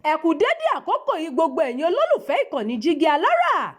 Ẹ kú dédé àkókò yìí, gbogbo ẹ̀yin olólùfẹ́ ìkànnì Jígí Alára,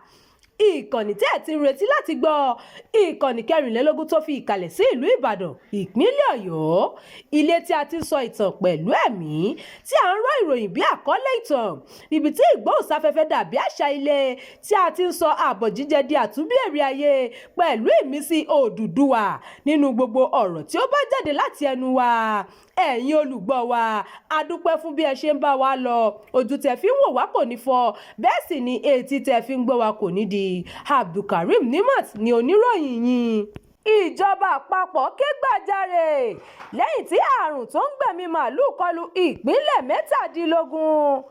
ìkànnì tí ẹ ti ń retí láti gbọ́, ìkànnì 24 tó fi ìkàlẹ̀ sí ìlú Ìbàdàn, ìpínlẹ̀ Ọ̀yọ́, ilé tí a ti ń sọ ìtàn pẹ̀lú ẹ̀mí, tí à ń rọ́ ìròyìn bí àkọlé ìtàn, níbi tí ìgbóhùnsáfẹ́fẹ́ dàbí àṣà ilé, tí a ti ń sọ àbọ̀ jíjẹ di àtúnbí èrè ayé pẹ̀lú ìmísí Odùduwà nínú gbogbo ọ̀rọ̀ tí ó bá jáde láti ẹnu wa. Ẹ̀yin olùgbọ́ wa, a dúpẹ́ fún bí ẹ ṣe ń bá wa lọ. Ojú tẹ fi ń wò wá kò ní fọ́, bẹ́ẹ̀ sì ni etí tẹ fi ń gbọ́ wa kò ní di. Abdulkareem Nimat ni oníròyìn yín. Ìjọba àpapọ̀ ké gbàjarè lẹ́yìn tí àrùn tó ń gbẹ̀mí màálùú kọlu ìpínlẹ̀ 17.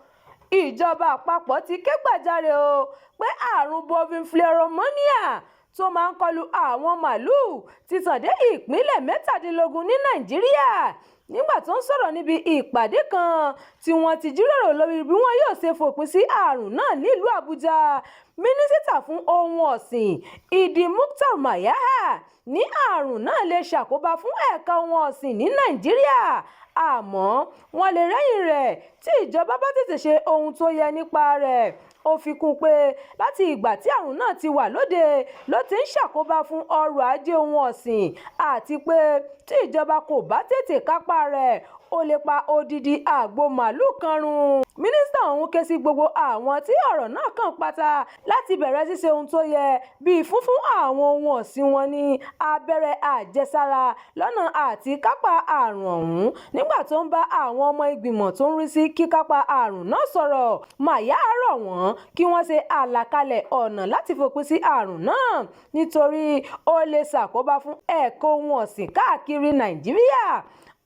Ìjọba àpapọ̀ ti ké gbàjarè o pé àrùn bovine pneumonia tó máa ń kọlu àwọn màálùú ti tàn dé ìpínlẹ̀ 17 ní Nàìjíríà. Nígbà tó ń sọ̀rọ̀ níbi ìpàdé kan tí wọ́n ti jíròrò lórí bí wọn yóò ṣe fòpin sí àrùn náà nílùú Àbújá, Mínísítà fún Ohun Ọ̀sìn Idi Mukhtar Maiyaha ní àrùn náà lè ṣàkóbá fún ẹ̀ka ohun ọ̀sìn ní Nàìjíríà, àmọ́ wọ́n lè rẹ́yìn rẹ̀ tí ìjọba bá tètè ṣe ohun tó yẹ nípa rẹ̀. Ó fi kún un pé láti ìgbà tí àrùn náà ti wà lóde ló ti ń ṣàkóbá fún ọrọ̀ ajé ohun ọ̀sìn, àti pé tí ìjọba kò bá tètè kápá rẹ̀, ó lè pa odidi agbo màálùú kan run. Mínísítà ọ̀hún ké sí gbogbo àwọn tí ọ̀rọ̀ náà kàn pátá láti bẹ̀rẹ̀ ṣíṣe ohun tó yẹ, bíi fífún àwọn ohun ọ̀sìn wọn ní abẹ́rẹ́ àjẹsára lọ́nà àti kápá àrùn ọ̀hún. Nígbà tó ń bá àwọn ọmọ ìgbìmọ̀ tó ń rí sí kíkápá àrùn náà sọ̀rọ̀, Maiyaha rọ̀ wọ́n kí wọ́n ṣe àlàkalẹ̀ ọ̀nà láti fòpin sí àrùn náà, nítorí ó lè ṣàkóbá fún ẹ̀ka ohun ọ̀sìn káàkiri Nàìjíríà.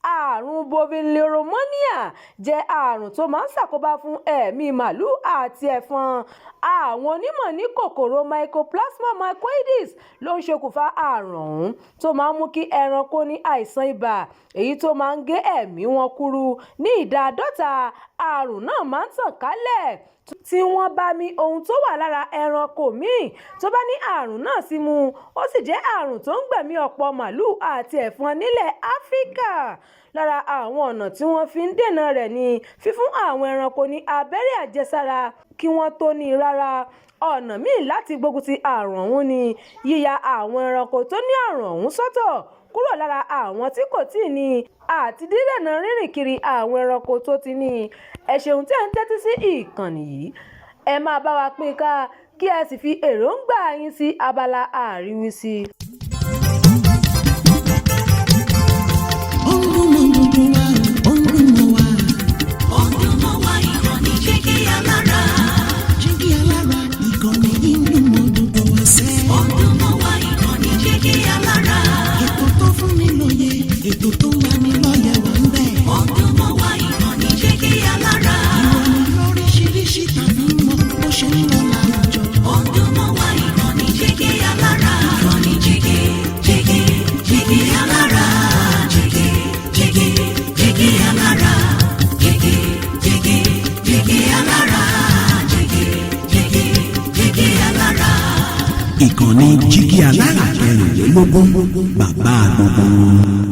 Àrùn bovine pneumonia jẹ́ àrùn tó máa ń ṣàkóbá fún ẹ̀mí màálùú àti ẹ̀fọn. Àwọn onímọ̀ ní kòkòrò Mycoplasma mycoides ló ń ṣokùnfà àrùn ọ̀hún tó máa ń mú kí ẹranko ní àìsàn ibà, èyí tó máa ń gé ẹ̀mí wọn kúrú ní ìdá 50. Àrùn náà máa ń tàn kálẹ̀ tí wọ́n bá mí ohun tó wà lára ẹranko míì tó bá ní àrùn náà símú. Ó sì jẹ́ àrùn tó ń gbẹ̀mí ọ̀pọ̀ màálùú àti ẹ̀fọn nílẹ̀ Áfíríkà. Lára àwọn ọ̀nà tí wọ́n fi ń dènà rẹ̀ ni fífún àwọn ẹranko ní abẹ́rẹ́ àjẹsára kí wọ́n tó ní i rárá. Ọ̀nà míì láti gbógun ti àrùn ọ̀hún ni yíya àwọn ẹranko tó ní àrùn ọ̀hún sọ́tọ̀ kúrò lára àwọn tí kò tíì ní àti dídènà rírìn kiri àwọn ẹranko tó ti ní i. Ẹ ṣeun tí ẹ̀ ń tẹ́tí sí ìkànnì yìí. Ẹ máa bá wa pín ká, kí ẹ sì fi èròǹgbà yín sí abala àríwísí. Ó ń dún mọ́ gbogbo wa, ó ń dún mọ́ wa. Ó ń dún mọ́ wa, ìkànnì Jígí Alára. Jígí Alára, ìkànnì yìí ń dún mọ́ gbogbo wa sẹ́. Ó ń dún mọ́ wa, ìkànnì Jígí Alára. Ètò tó fún ni lóye, ètò tó ń lani lọ́yẹ̀ wà ń bẹ̀. Ó ń dún mọ́ wa, ìkànnì Jígí Alára. Ìròyìn lóríṣiríṣi tàbí mọ bó ṣe ń lọ láwùjọ. Ó ń dún mọ́ wa, ìkànnì Jígí Alára. Ìkànnì Jígí, Jígí, Jígí Alára. Jígí, Jígí, Jígí Alára. Jígí, Jígí, Jígí Alára. Jígí, Jígí, Jígí Alára. Ìkànnì Jígí Alára 24, bàbá gbogbo wọn.